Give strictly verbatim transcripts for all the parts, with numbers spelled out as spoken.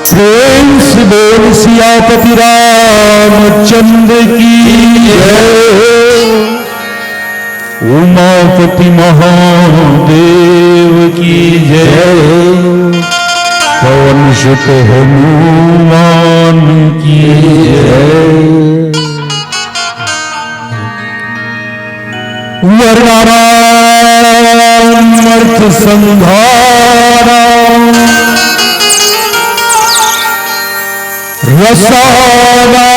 प्रेम से बोल सियापति रामचंद्र की जय, उमापति महादेव की जय, पवन सुत हनुमान की जय। वर्णानामर्थसंधानां रसानां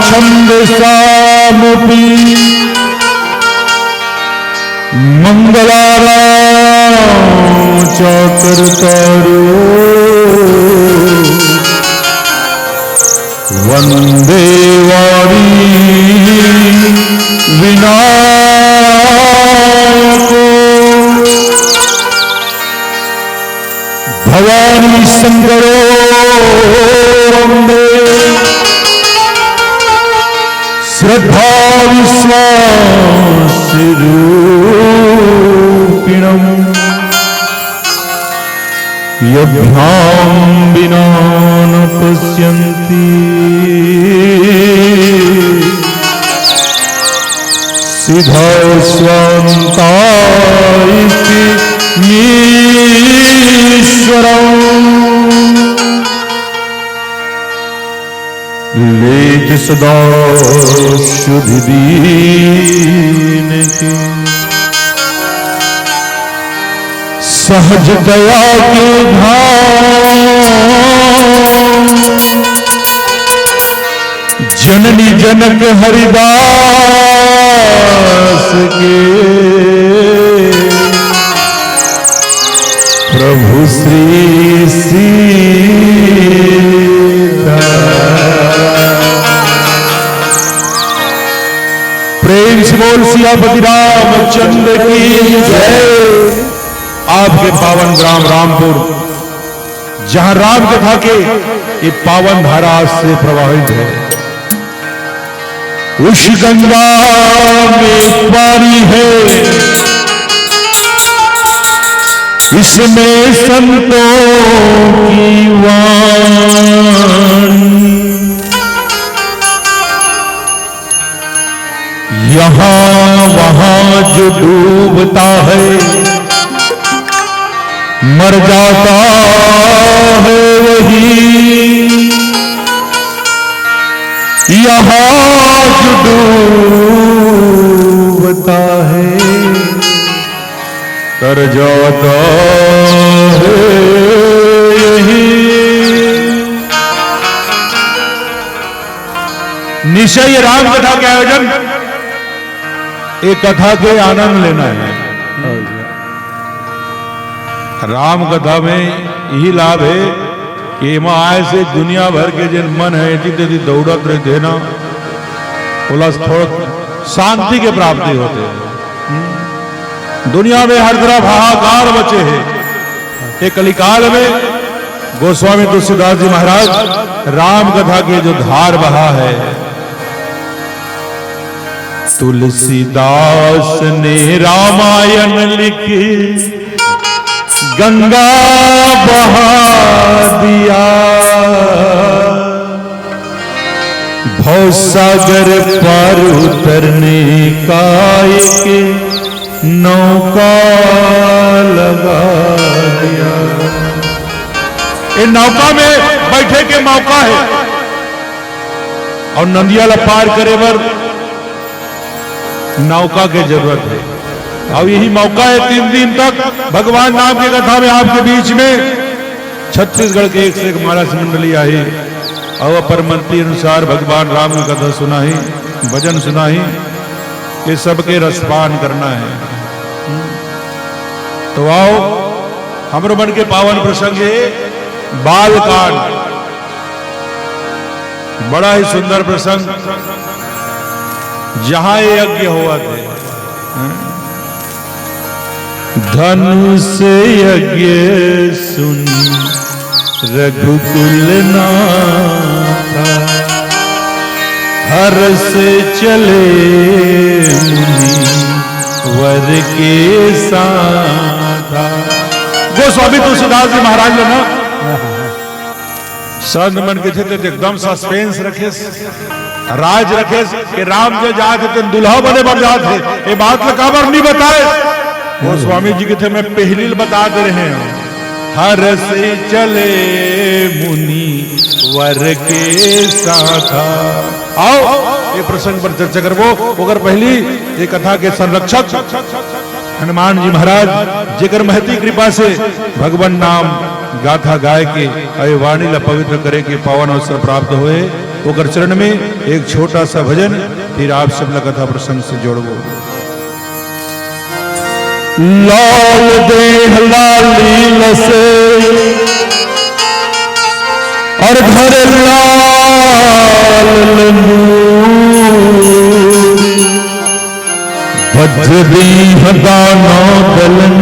छंदसामपि मंगलानां चाकर्तारो वंदे वाणी विनायको। भवानी शंकरो वंदे श्रद्धा विश्वास रूपिणम्। यभ्यां विना न पश्यन्ति विधौ स्वान्ता इति मीश्वरम्। लेत सदा सुधि दीन के, सहज दया के धाम। जननी जनक हरिदास के, प्रभु श्री सीता। प्रेम से बोल सियापति रामचंद्र की जय। आपके पावन ग्राम रामपुर, जहां राम कथा के ये पावन धारा से प्रवाहित है। उस गंगा में पानी है, इसमें संतों की वाणी। यहाँ वहाँ जो डूबता है, मर जाता है वही। यहाँ जो डूबता है, तर जाता है यही। निश्चय ये राम कथा के आयोजन, एक कथा के आनंद लेना है। राम कथा में यही लाभ है कि एमा आए से दुनिया भर के जिन मन है, एती तेती दौड़त रहिथे ना, ओला थोड़ा शांति के प्राप्ति होथे। दुनिया में हर तरफ हाहाकार मचे है। ये कलिकाल में गोस्वामी तुलसीदास जी महाराज राम कथा के जो धार बहा है, तुलसीदास ने रामायण लिखी, गंगा बहा दिया। भव सागर पार उतरने का एक नौका लगा दिया। ये नौका में बैठे के मौका है और नदिया ला पार करे बर नौका के जरूरत है। और यही मौका है, तीन दिन तक भगवान राम के कथा में आपके बीच में छत्तीसगढ़ के एक से एक महाराज मंडली आई और अपर मंत्री अनुसार भगवान राम की कथा सुनाई, भजन सुनाई। ये सबके रसपान करना है। तो आओ, हमरो मन के पावन प्रसंग है बालकांड। बड़ा ही सुंदर प्रसंग, जहां ये यज्ञ हुआ थे। धनुष यज्ञ सुनि रघुकुल नाथा, हरष चले मुनि वर के साथा। गोस्वामी तुलसीदास जी महाराज ने ना संत मन के थे, ते एकदम सस्पेंस रखे, राज रखे कि राम जो जात हे, तेन दुल्हा बने बर जात हे, ये बात ला काबर नहीं बताए? गोस्वामी जी के थे, मैं पहली बता दे रहे हैं, हरष चले मुनि वर के साथा। आओ, ये प्रसंग पर चर्चा करबो, ओकर पहली ये कथा के संरक्षक हनुमान जी महाराज, जेकर महती कृपा से भगवान नाम गाथा गाय के अउ वाणी ला पवित्र करे के पावन अवसर प्राप्त होए, ओकर चरण में एक छोटा सा भजन, फिर आप सब ला कथा प्रसंग से जोड़बो। लाल देह लाली लसे और घर लाल लनू, वज्र दीह दाना दलन।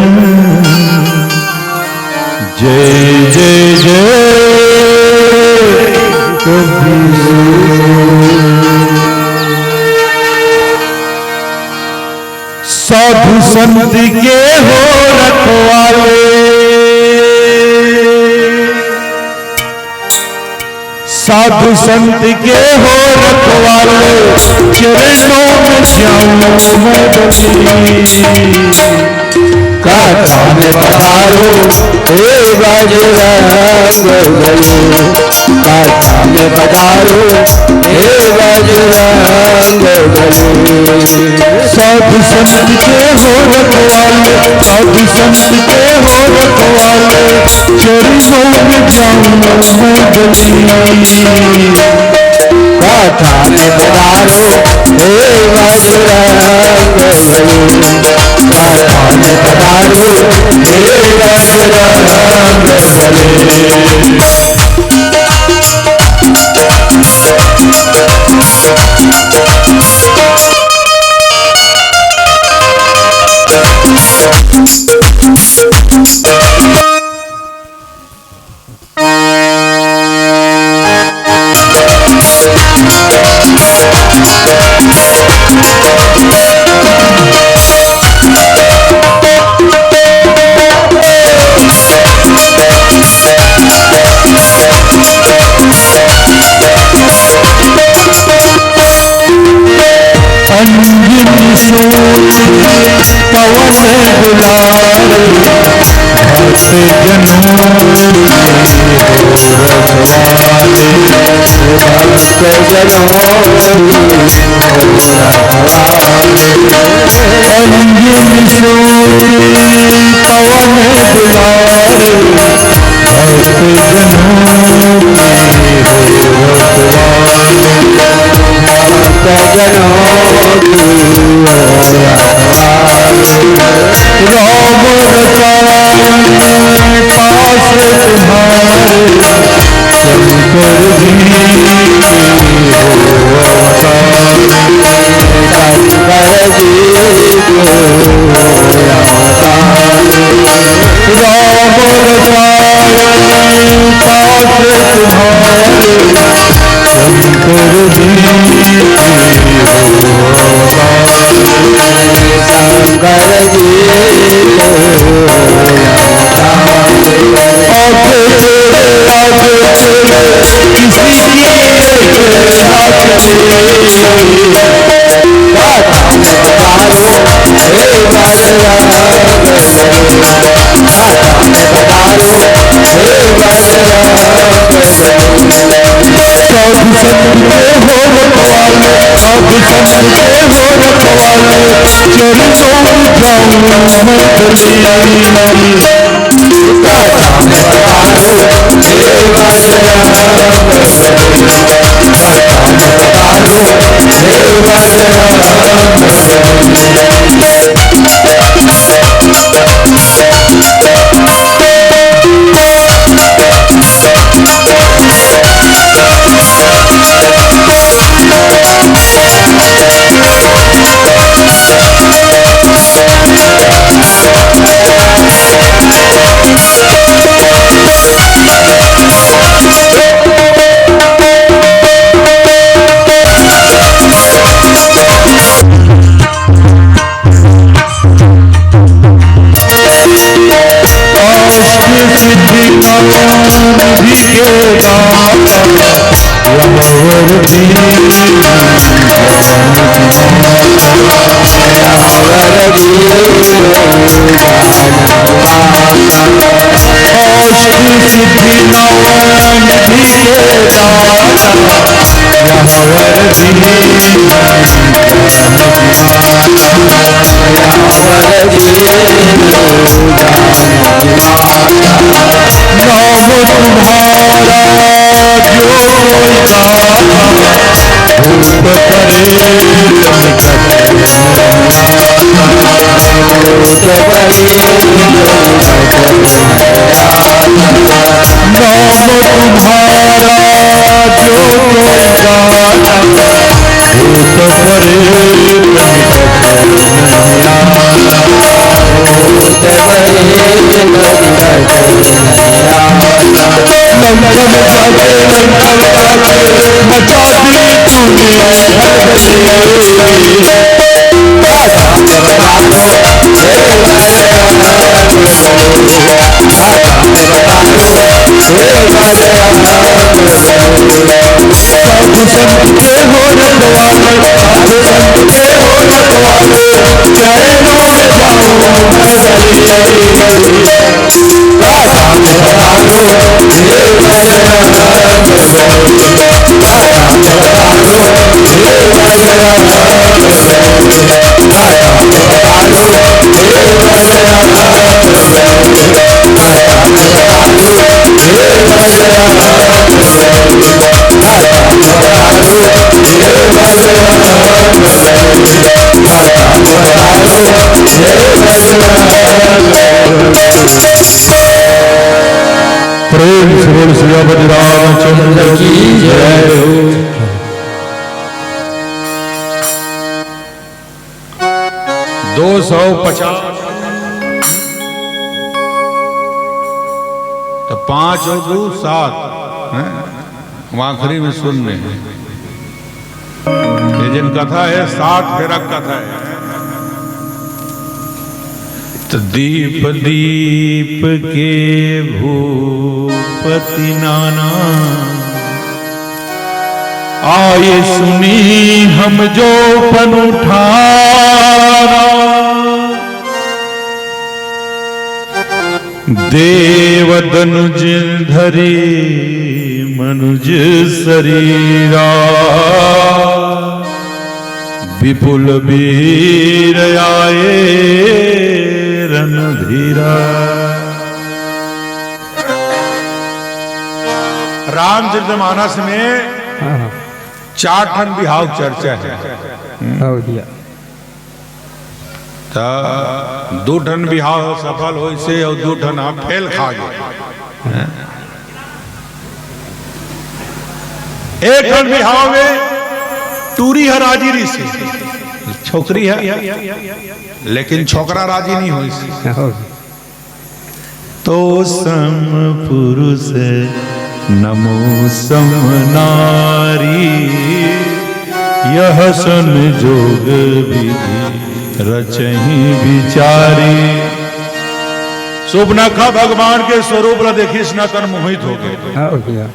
जय जय जय कबीर। साधु संत के हो रखवाले, साधु संत के हो रखवाले, चरणों में जाऊं मैं बलि। गाथा में पधारो हे बजरंग बली, गाथा में पधारो हे बजरंग बली। साधु संत के हो रखवाले, साधु संत के हो रखवाले, चरणों में जाऊं मैं बलि। गाथा में पधारो हे बजरंग बली, गाथा में पधारो हे बजरंग बली। अंजनी सूर्य पवन दुलारे, भक्त जनों के हो रखवारे, भक्त जनों के हो रखवारे। अंजनी सूर्य पवन दुलारे, भक्त जनों के हो रखवारे। भक्त जनों के हो रखवारे। राम रसायन पास तुम्हारे, शंकर जी के हो अवतार। शंकर जी के हो अवतार। राम रसायन पास तुम्हारे, शंकर जी के हो अवतार। शंकर जी के हो अवतार। आगे चले, आगे चले, किसी की ये ना चले। गाथा में पधारो हे बजरंग बली, गाथा में पधारो हे बजरंग बली। साधु संत के हो रखवाले, साधु संत के हो रखवाले, चरणों में जाऊं मैं बलि। गाथा में पधारो हे बजरंग बली, गाथा में पधारो हे बजरंग बली। अष्ट सिद्धि नौ निधि के दाता, यावर दीन अष्ट सिद्धि नौ निधि के दाता, यावर दीन यावर दीन नाम तुम्हारा जो कोई गाता, भूत प्रेत निकट नहीं आता। भूत प्रेत निकट नहीं आता। नाम तुम्हारा जो कोई गाता, भूत प्रेत निकट नहीं आता। भूत प्रेत निकट नहीं आता। लंका में जाके, लंका में जाके मचा दी तूने हलचल। प्रेम से बोल सियापति रामचंद्र की जय। दो सौ पचास। तो पाँच और दो सात, हैं? वहाँ आखिरी में सुन ले। ये जिन कथा है, सात फेरा कथा है। तो दीप दीप के भूपति नाना, आए सुनी हम जो पनुठाना। देव दनुज धरे मनुज शरीरा, विपुल वीर आए रणधीरा। रामचरितमानस में हाँ, हाँ। चार ठन बिहाव चर्चा है। हाँ भैया। त दू ठन बिहाव सफल होइसे अउ दू ठन ह फेल खा गे। एक ठन बिहाव में टूरी ह राजी रिहिसे, छोकरी ह, लेकिन छोकरा राजी नहीं होइसे। तो सम पुरुष नमो सम नारी, यह संजोग विधि रचहि विचारी। सुपनखा भगवान के स्वरूप ल देखिस न तन मोहित हो गए। हाँ भैया।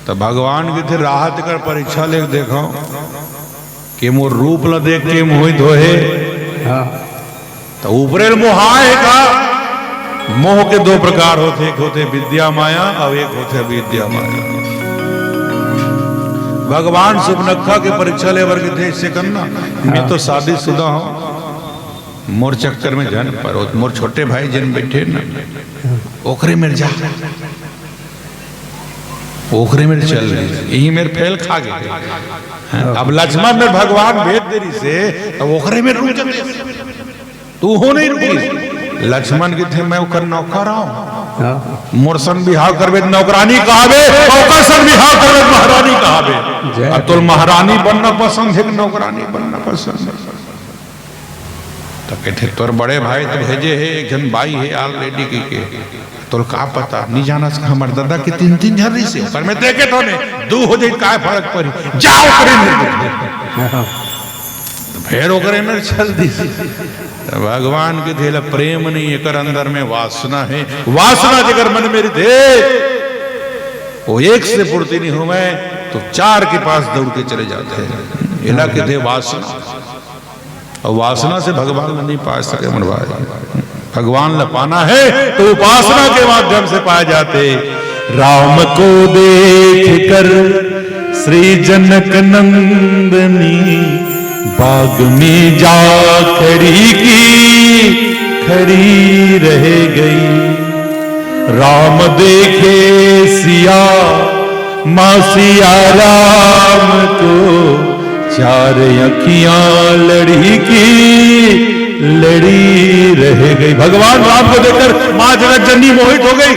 त भगवान कथे राहत कर परीक्षा ले देखो कि मोर रूप ल देख के मोहित होहे। हाँ। त ऊपरे ल मोहाए का? मोह के दो प्रकार होथे, एक होथे विद्या माया अउ एक होथे अविद्या माया। भगवान सुपनखा के परीक्षा लेबर कथे, ऐसे करना, मैं तो शादीशुदा हूँ, मोर चक्कर में झन परो, मोर छोटे भाई जिन बैठे ना, ओकरे मेर जा। ओकरे मेर चल रही, यही मेर फेल खा गए। हाँ, अब लक्ष्मण मेर भगवान भेज दे रिहिसे, तब ओकरे मेर रुक जाते। तू हो नहीं रुकी। लक्ष्मण कथे, मैं ओकर नौकर हूँ। हाँ। मोर सन बिहाव करबे त नौकरानी कहाबे, ओकर सन बिहाव करबे त महारानी कहाबे। जय। अब तोल महारानी बनना पसंद है कि नौकरानी बनना पसंद है? त कथे, तोर बड़े भाई तो भेजे हे, एक झन बाई हे already कहिके। तोल का पता, नहीं जानस का हमर दादा के तीन तीन झन रिहिसे, ओकर में देखे तो नहीं, दू हो जाई, काय फर्क पड़ी, जा ओकरे में। त फेर ओकरे में चल दी। त भगवान कथे, एला प्रेम नहीं, एकर अंदर में वासना है। वासना जेकर मन में रहिथे, वो एक से पूर्ति नहीं होवय, तो चार के पास दौड़ के चले जाथे। एला कथे वासना। अउ वासना से भगवान ल नहीं पा सके, मन भाई। भगवान ल पाना है तो उपासना के माध्यम से पाए जाथे। राम को देख कर श्री जनक नंदनी बाग में जा खड़ी की खड़ी रह गई। राम देखे सिया माँ सिया राम को चार अखियां लड़ी की लड़ी रह गई। भगवान राम को देखकर माँ जगत जननी मोहित हो गई,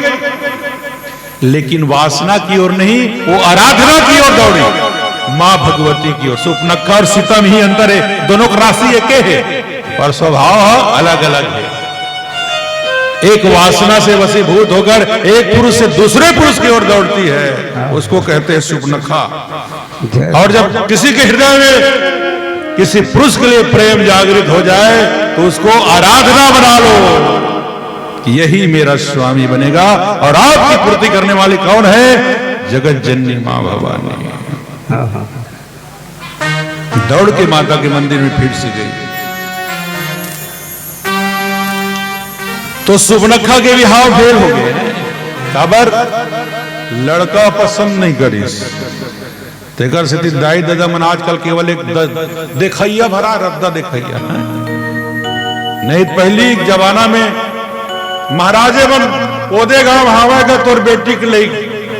लेकिन वासना की ओर नहीं, वो आराधना की ओर दौड़ी, माँ भगवती की ओर। सुपनखा और सीता में ही अंतर है, दोनों का राशि एक है, पर स्वभाव अलग अलग है। एक वासना से वशीभूत होकर एक पुरुष से दूसरे पुरुष की ओर दौड़ती है, उसको कहते हैं सुपनखा। जय। और जब किसी के हृदय में किसी पुरुष के लिए प्रेम जागृत हो जाए तो उसको आराधना बना लो। यही मेरा स्वामी बनेगा। और आपकी पूर्ति करने वाली कौन है? जगत जननी माँ भवानी। हाँ, हाँ। दौड़ के माता के मंदिर में फिर से गई। तो सुबनखा के बिहाव फेल हो गए। काबर? लड़का पसंद नहीं करिस। तेकर सेती दाई ददा मन आजकल केवल एक द-, देखइया भरा रद्दा देखइया, हैं? नहीं, पहली जमाना में महाराजे मन ओदे गांव हावय गा तोर बेटी के लई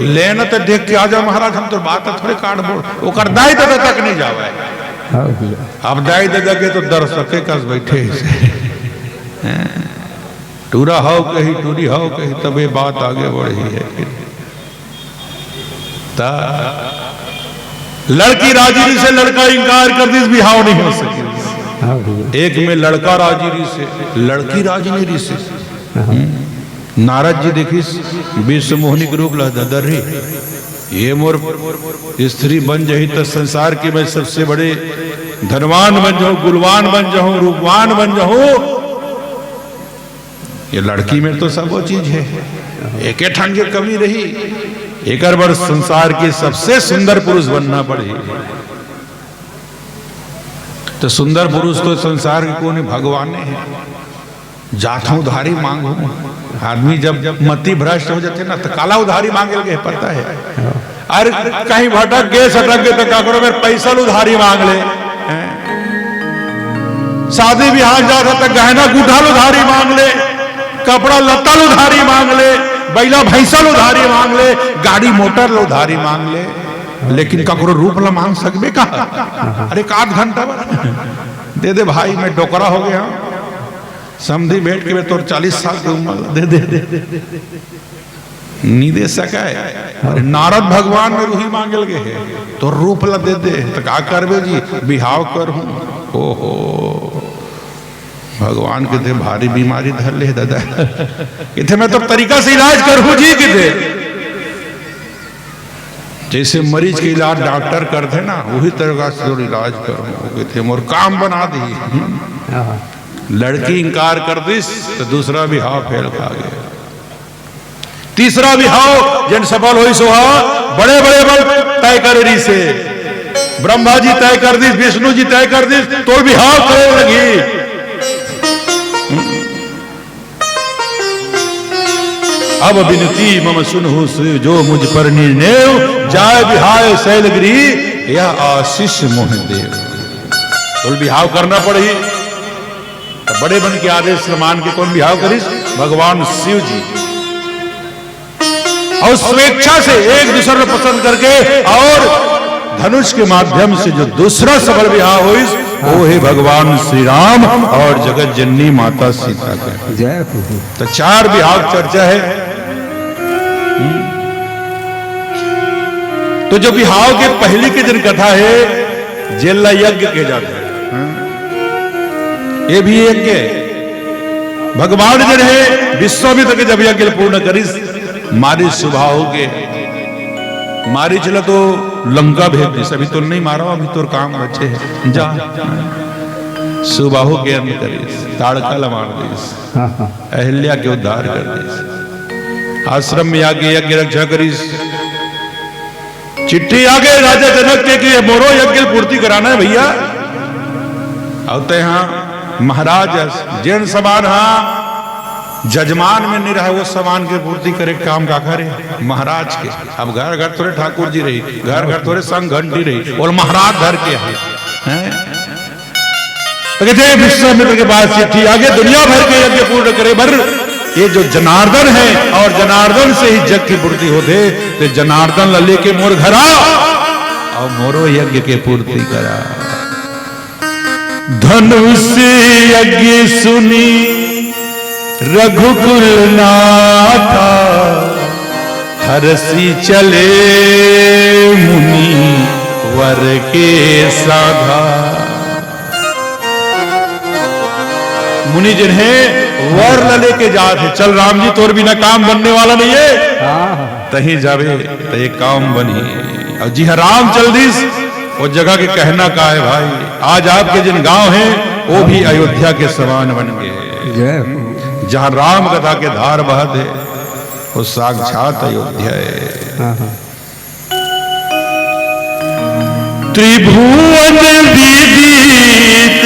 लेना त देख के आ जा महाराज, हम तोर बात थोड़े काट बोल, ओकर दाई ददा तक नहीं जावय। हाँ भैया। अब दाई ददा के तो दर्शके कस बैठे हे। हैं? टूरा हव कही, टूरी हव कही, तबे बात आगे बढ़ी है। ता लड़की राजी रहिसे, लड़का इंकार कर दिस, बिहाव नहीं हो सके। हाँ भैया। एक में लड़का राजी रहिसे, लड़की राजी नहीं रहिसे। हाँ। हम्म। नारद जी देखिस विश्व मोहनी के रूप ला, ददर रे, ये मोर स्त्री बन जाही त संसार के मैं सबसे बड़े धनवान बन जाऊं, गुणवान बन जाऊं, रूपवान बन जाऊं। ये लड़की में तो सब वो चीज है, एके ठन के कमी रही। एकर बर संसार के सबसे सुंदर पुरुष बनना पड़ही। तो सुंदर पुरुष तो संसार के कोने, भगवान हे। जाथों उधारी मांगो। आदमी जब मति भ्रष्ट हो जाथे ना, तो काला उधारी मांगे लगे, पता है? अरे, कहीं भटक गए, सटक गए, तो का करो, मेरे पैसा ल उधारी मांग ले, हैं? शादी बिहाव जात हे, तो गहना गूठा ल उधारी मांग ले, कपड़ा लत्ता ल उधारी मांग ले, बैला भैंसा ल उधारी मांग ले, गाड़ी मोटर ल उधारी मांग ले, लेकिन ककरो रूप ला मांग सकबे का? अरे, एक आध घंटा बर दे दे भाई, मैं डोकरा हो गया हूँ। समधी बैठ के, मैं तोर चालीस साल के उम्र ला दे दे, नी दे सकाय। अरे, नारद भगवान में रूही मांगे लगे हे, तोर रूप ला दे दे, तो का करबे जी? बिहाव कर हूँ। ओहो, भगवान किथे भारी बीमारी धर ले दादा। किथे मैं तो तरीका से इलाज कर हूँ जी, किथे। जैसे मरीज के इलाज डॉक्टर करथे ना, वही तरीका से तोर इलाज कर हूँ। किथे मोर काम बना दी। हाँ। लड़की इंकार कर दिस, तो दूसरा बिहाव फेल खा गया। तीसरा बिहाव जेन सफल होइस, ओहा बड़े-बड़े मन तय करे रहिसे। ब्रह्मा जी तय कर दिस, विष्णु जी तय कर दिस, तोर बिहाव करे लगही। अब बिनती मम सुनहु शिव, जो मुझ पर निर्णेव, जाय बिहाय शैलगिरी, यह आशीष मोहि देव। तोल बिहाव करना पड़ही। त बड़े मन के आदेश ल मान के कोन बिहाव करिस? भगवान शिव जी। और स्वेच्छा से एक दूसरे को पसंद करके और धनुष के माध्यम से जो दूसरा सफल बिहाव होइस, वो हे भगवान श्री राम और जगत जननी माता सीता के। जय हो। तो चार बिहाव चर्चा है। हम्म। तो जो बिहाव के पहली के दिन कथा है, जेला यज्ञ के जाथे। हाँ। ये भी यज्ञ हे। भगवान जेन हे, विश्वामित्र के जब यज्ञ पूर्ण करिस, मारिच सुबाहु के, मारिच ला तो लंका भेज दिस, अभी तो नहीं मारा, अभी तोर काम बचे हे, जा। सुबाहु के अंत करिस, ताड़का ला मार दिस, हाँ, हाँ। अहिल्या के उद्धार कर दिस, आश्रम में आके यज्ञ रक्षा करिस। चिट्ठी आगे राजा जनक के कि ये मोरो यज्ञ पूर्ति कराना है भैया। अउ तैं हा महाराज अस, जेन समान हा जजमान में नहीं रहे, वो समान के पूर्ति करे काम का करे महाराज के। अब घर घर थोरे ठाकुर जी रही, घर घर थोरे संग घंटी रही, बोल महाराज घर के है, हैं? तो कहते हैं, विश्वामित्र के पास चिट्ठी आगे, दुनिया भर के यज्ञ पूर्ण करे बर ये जो जनार्दन है और जनार्दन से ही जग की पूर्ति होथे, तो जनार्दन ला लेके मोर घर आ और मोरो यज्ञ के पूर्ति करा। धनुष यज्ञ सुनी रघुकुल नाथा, हरषि चले मुनि वर के साधा। मुनि जेन हे वर ला लेके जात हे, चल राम जी, तोर बिना काम बनने वाला नहीं है। हाँ। तहीं जाबे त ये काम बनही। और जी हाँ, राम चल दिस, वो जगह के कहना का है भाई, आज आपके जेन गांव हे, वो भी अयोध्या के समान बन गए। जय हो। जहाँ राम कथा के धार बहत हे, वो साक्षात अयोध्या हे। हाँ, हाँ। त्रिभुवन विदित,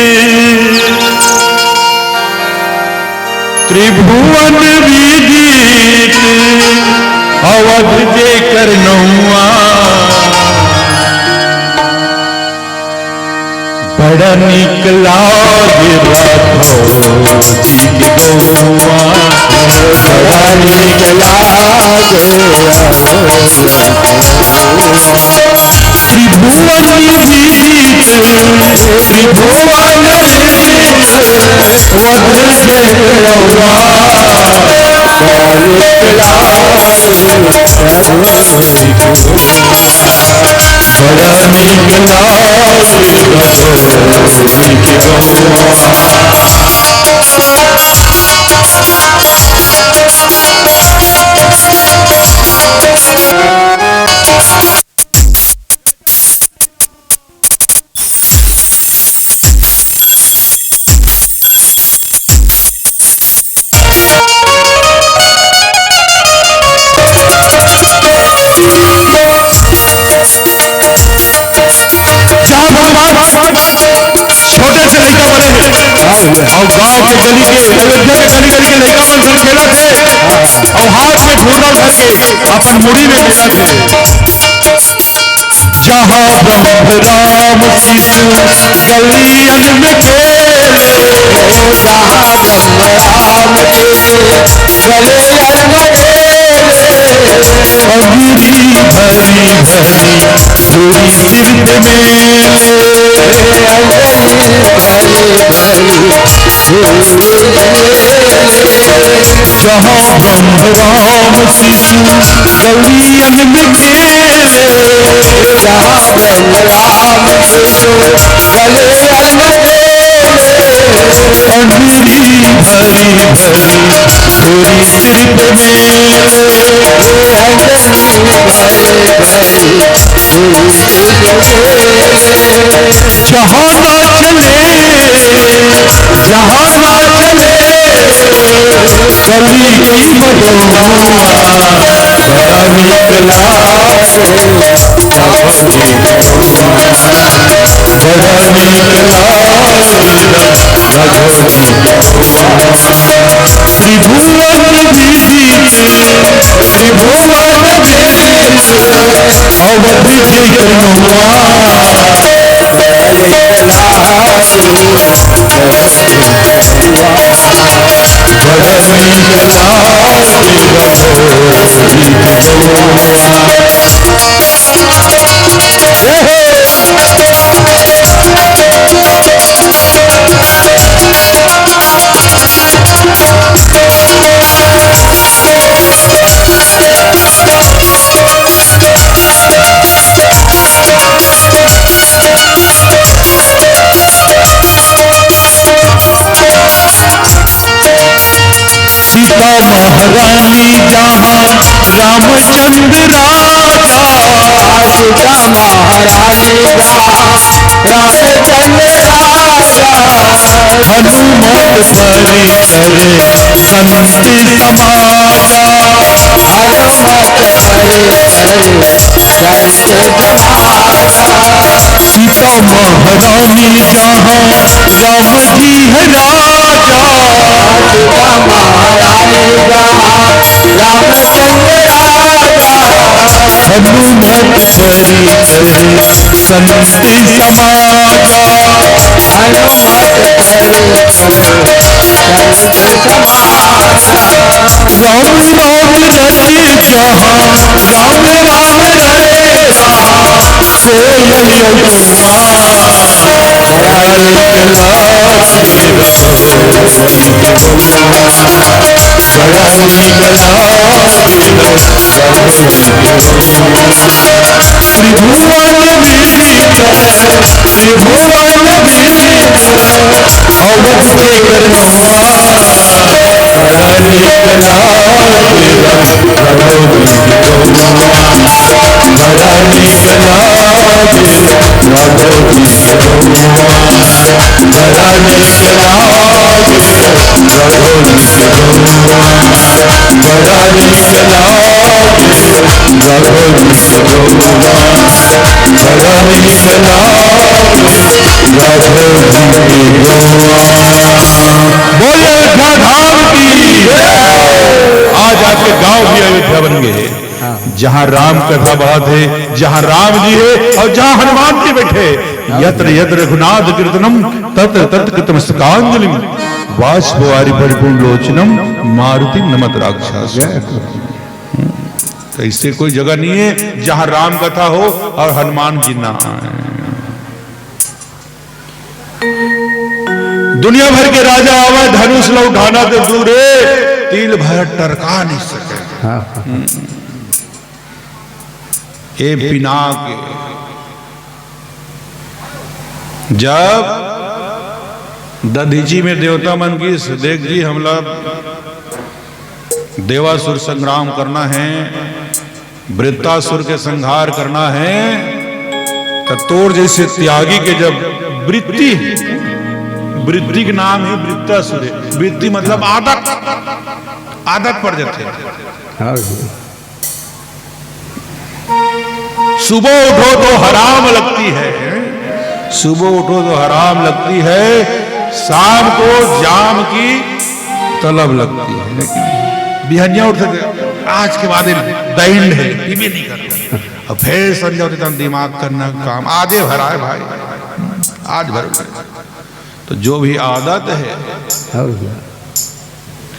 त्रिभुवन विदित अवध जेकर नउआ। बड़ा नीक लागे राघव जी के गउआ। बड़ा नीक लागे राघव जी के गउआ। त्रिभुवन विदित, त्रिभुवन विदित अवध जेकर नउआ। बड़ा नीक लागे राघव जी के गउआ। बड़ा नीक लागे राघव जी के गउआ। जहाँ भगवान छोटे से लइका बने हे, हाँ भैया। अउ गांव के गली के, अयोध्या के गली गली के लइका मन संग खेलत हे, हाँ, हाँ। अउ हाथ में घूंघट धर के अपन मुड़ी में बेरत हे। जहाँ ब्रह्म राम शिव गलियन में खेले, जहाँ ब्रह्म राम शिव गलियन में खेले, अंजनी भरी भरी धूरी सिर पे मेले, अंजनी भरी भरी धूरी सिर पे मेले। जहाँ ब्रह्म राम शिव गलियन में खेले, जहाँ ब्रह्म राम शिव गलियन में खेले, अंजनी भरी भरी धूरी सिर पे मेले, अंजनी भरी भरी धूरी सिर पे मेले। जहाँ ना चले, जहाँ ना चले, कली की मधुआ। बड़ा नीक लागे, बड़ा नीक लागे। त्रिभुवन विदित, त्रिभुवन विदित अवध जेकर नउआ। सीता महारानी जहाँ रामचंद्र राजा। सीता महारानी जहाँ रामचंद्र राजा। हनुमत भरी करे संत समाजा। हनुमत भरी करे संत समाजा। सीता महारानी जहाँ राम जी है राजा। सीता महारानी जहाँ रामचंद्र राजा। हनुमत भरी करे संत समाजा। हनुमत भरी करे संत समाजा। राम नाम रटे जहाँ, राम नाम रटे जहाँ, कोयल कुआ। बड़ा नीक लागे, बड़ा नीक लागे। त्रिभुवन विदित, त्रिभुवन विदित अवध जेकर नउआ। बड़ा नीक लागे राघव जी के गउआ। बड़ा नीक लागे राघव जी के गउआ। बड़ा नीक लागे बोलिए अयोध्या धाम की। आज आपके गांव भी अयोध्या बन गए हैं, जहां राम कथा बात है, जहां राम जी है और जहां हनुमान जी बैठे। यत्र यत्र रघुनाथ कीर्तनम तत्र तत्र कृतमस्तकांजलि। बाष्पवारि परिपूर्ण लोचनम मारुति नमत राक्षस। तो इससे कोई जगह नहीं है जहां राम कथा हो और हनुमान जी ना आए। दुनिया भर के राजा आवे, धनुष लो उठाना तो दूर है, तिल भर टरका नहीं सके। हाँ, हाँ। ये पिनाक है। जब दधीचि में देवता मन की, देख जी, हमला देवासुर संग्राम करना है, वृत्तासुर के संहार करना है, तो तोर जैसे त्यागी के जब वृत्ति, वृत्ति के नाम ही वृत्तासुर है। वृत्ति मतलब आदत, आदत पड़ जाते हैं। हाँ जी। सुबह उठो तो हराम लगती है, सुबह उठो तो हराम लगती है, शाम को जाम की तलब लगती है। लेकिन बिहनिया उठते थे, आज के बाद ये दैंड है, ये भी नहीं करना। अब फिर संजय होते तब दिमाग करना काम, आजे भरा है भाई, आज भर। तो जो भी आदत है,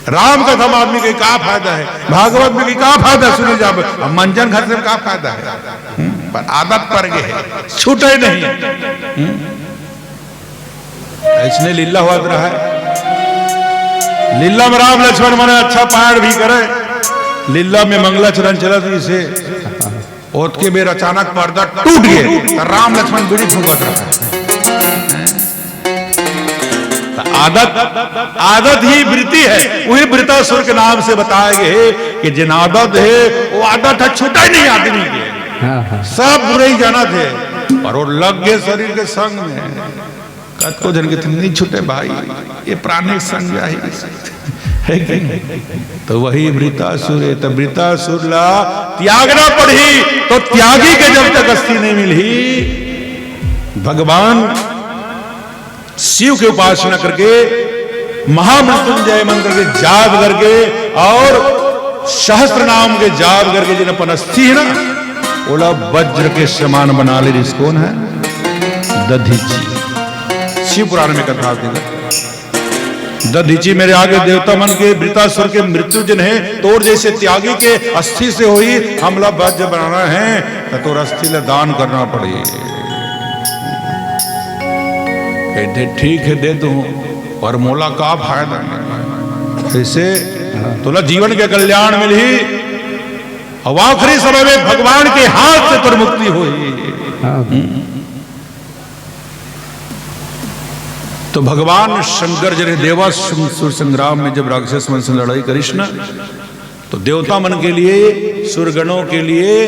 राम कथा में आदमी के का फायदा है, भागवत में के का फायदा सुने जाबे, अब मंजन घर से का फायदा है? हम्म, पर आदत पड़ गई है, छूटे नहीं। हम्म, इसने लीला हुआ रहा है, लीला में राम लक्ष्मण माने अच्छा पाठ भी करे, लीला में मंगलाचरण चलत इसे ओतके बेर अचानक पर्दा टूट गए, तो राम लक्ष्मण बीड़ी फूंकत रहा। तो आदत, आदत ही वृत्ति है, वही वृतासुर के नाम से बताए गए कि जिन आदत है, वो आदत है, छूटा ही नहीं आदमी के। हाँ, हाँ। सब बुरे ही जाना थे, पर वो लग गए शरीर के संग में। कतको झन के नहीं छूटे भाई, ये प्राणी संग जाही, है कि नहीं? तो वही वृतासुर है, तो वृतासुर ला त्यागना पड़ही, तो त्यागी के जब तक अस्थि नहीं मिलही, भगवान शिव के उपासना करके, महामृत्युंजय मंत्र के जाप करके और सहस्त्र नाम के जाप करके जिन अपन अस्थि है ना, ओला वज्र के समान बना ले रिस। कौन है? दधीचि। शिव पुराण में कथा आती है। दधीचि मेरे आगे देवता मन के, वृतासुर के मृत्यु जिन है, तोर जैसे त्यागी के अस्थि से होही, हमला वज्र बनाना है, तो तोर अस्थि ला दान करना पड़ही। कहते, "ठीक है, दे दूं, पर मोला का फायदा?" ऐसे तोला जीवन के कल्याण मिलही, और आखिरी समय में भगवान के हाथ से तोर मुक्ति होही। हाँ। तो भगवान शंकर जी ने देवासुर संग्राम में जब राक्षस मन से लड़ाई करिस ना, तो देवता मन के लिए, सुरगणों के लिए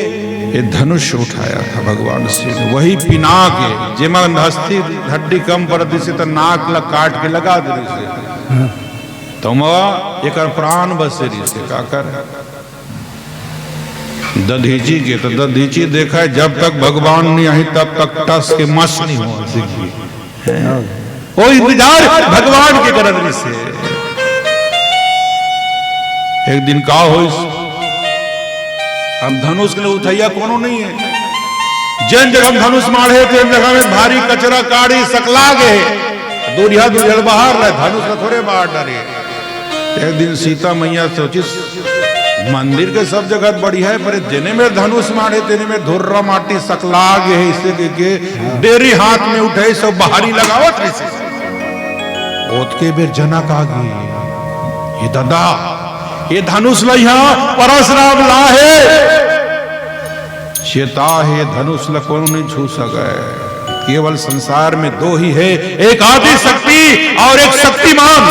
ये धनुष उठाया था भगवान शिव ने। वही पिनाक है, जेमा अस्थि हड्डी कम पड़त रिसे, तो नाक ला काट के लगा दे रिसे। तो माँ एकर प्राण बचे रिसे, का कर? दधीचि के, तो दधीचि देखा है, जब तक भगवान नहीं आही, तब तक टस के मस नहीं हो सिकही। वो इंतजार भगवान के करत रिसे। एक दिन का होइस, अब धनुष के उठइया कोनो नहीं है। जेन जगह हम धनुष माढ़े, तेन जगह में भारी कचरा काड़ी सकला गे। दूरिहा दूरिहा बाहर रहे, धनुष ला थोरे बाहर डरे। एक दिन सीता मैया सोचिस, मंदिर के सब जगह बढ़िया है, पर जेने में धनुष माढ़े, तेने में धुर्रा माटी सकला गे है, इसे के, के डेरी हाथ में उठे, सब बाहरी लगावत रिसे। ओतके बेर जनक आ गई, "ये दादा, ये धनुष ला यहाँ परशुराम ला है।" चेता है, धनुष ला कोनो नहीं छू सके। केवल संसार में दो ही है, एक आदि शक्ति और एक शक्तिमान,